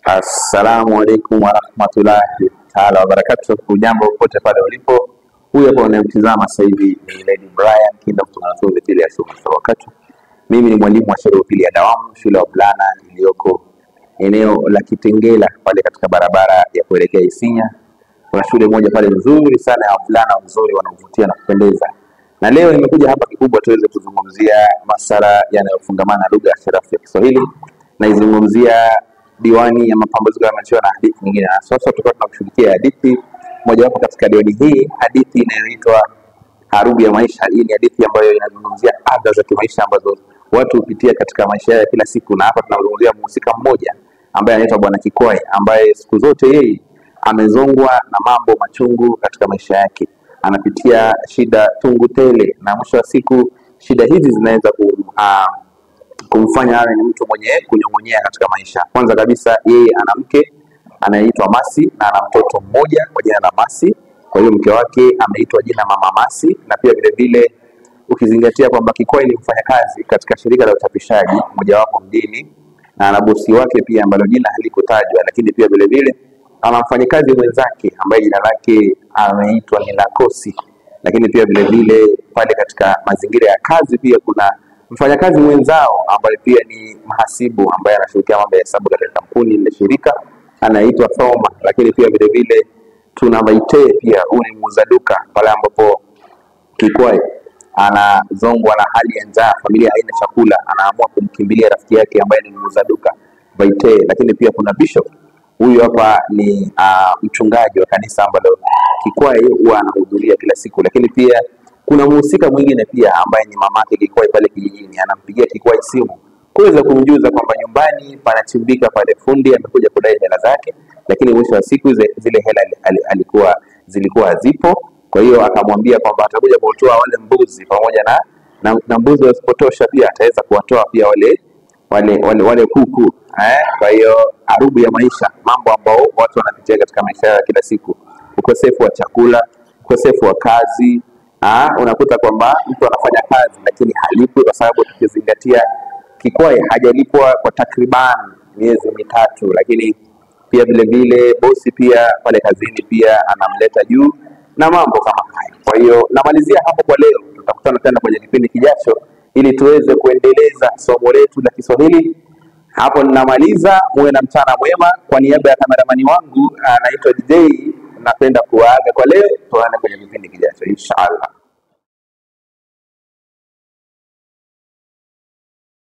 Assalamu alaikum warahmatullahi taala wabarakatuh. Hujambo popote pale ulipo, huyu hapa unayemtizama sasa hivi ni Lady Brian Kinda kutoka chuo pili ya Shule Wakati. Mimi ni mwalimu wa shule ya upili ya Dawamu, shule ya wavulana iliyoko eneo la Kitengela pale katika barabara ya kuelekea Isinya. Kuna shule moja pale nzuri sana ya wavulana wazuri wanaovutia na kupendeza. Na leo nimekuja hapa kikubwa tuweze kuzungumzia masala yanayofungamana na lugha ya sharafu ya Kiswahili. Naizungumzia diwani ya Mapambazuko ya Machweo na hadithi nyingine. Na sasa tutakuwa tunakushughulikia hadithi mojawapo katika diwani hii, hadithi inayoitwa Harubu ya Maisha. Hii ni hadithi ambayo inazungumzia adha za kimaisha ambazo watu hupitia katika maisha yao ya kila siku, na hapa tunazungumzia mhusika mmoja ambaye anaitwa Bwana Kikwai, ambaye siku zote yeye amezongwa na mambo machungu katika maisha yake, anapitia shida tungu tele, na mwisho wa siku shida hizi zinaweza kumfanya awe ni mtu mwenye kunyong'onyea katika maisha. Kwanza kabisa, yeye ana mke anayeitwa Masi na ana mtoto mmoja kwa jina la Masi. Kwa hiyo mke wake ameitwa jina Mama Masi, na pia vile vile ukizingatia kwamba Kikwai ni mfanyakazi katika shirika la uchapishaji mojawapo mjini, na ana bosi wake pia ambalo jina halikutajwa, lakini pia vile vile ana mfanyakazi mwenzake ambaye jina lake ameitwa Ninakosi. Lakini pia vile vile pale katika mazingira ya kazi pia kuna mfanyakazi mwenzao ambaye pia ni mhasibu ambaye anashughulikia mambo ya hesabu katika kampuni ile shirika, anaitwa Thoma. Lakini pia vile vile tuna Maite pia, huyu ni muuza duka pale ambapo Kikwai anazongwa na hali ya njaa, familia haina chakula, anaamua kumkimbilia rafiki yake ambaye ni muuza duka Vaite. Lakini pia kuna Bishop, huyu hapa ni mchungaji wa kanisa ambalo Kikwai huwa anahudhuria kila siku. Lakini pia kuna mhusika mwingine pia ambaye ni mamake Kikwai pale kijijini, anampigia Kikwai simu kuweza kumjuza kwamba nyumbani panachimbika pale, fundi amekuja kudai hela zake, lakini mwisho wa siku zile hela alikuwa zilikuwa hazipo. Kwa hiyo akamwambia kwamba atakuja kutoa wale mbuzi pamoja na mbuzi wasipotosha pia ataweza kuwatoa pia wale kuku. Kwa hiyo harubu ya maisha, mambo ambao watu wanapitia katika maisha yao ya kila siku, ukosefu wa chakula, ukosefu wa kazi. Unakuta kwamba mtu anafanya kazi lakini halipwi, kwa sababu tukizingatia Kikwai hajalipwa kwa takriban miezi mitatu. Lakini pia vile vile bosi pia pale kazini pia anamleta juu na mambo kama hayo. Kwa hiyo namalizia hapo kwa leo, tutakutana tena kwenye kipindi kijacho ili tuweze kuendeleza somo letu la Kiswahili. Hapo ninamaliza, muwe na mchana mwema. Kwa niaba ya kameramani wangu anaitwa DJ, napenda kuwaaga kwa leo. Tuonane kwenye kipindi kijacho inshallah.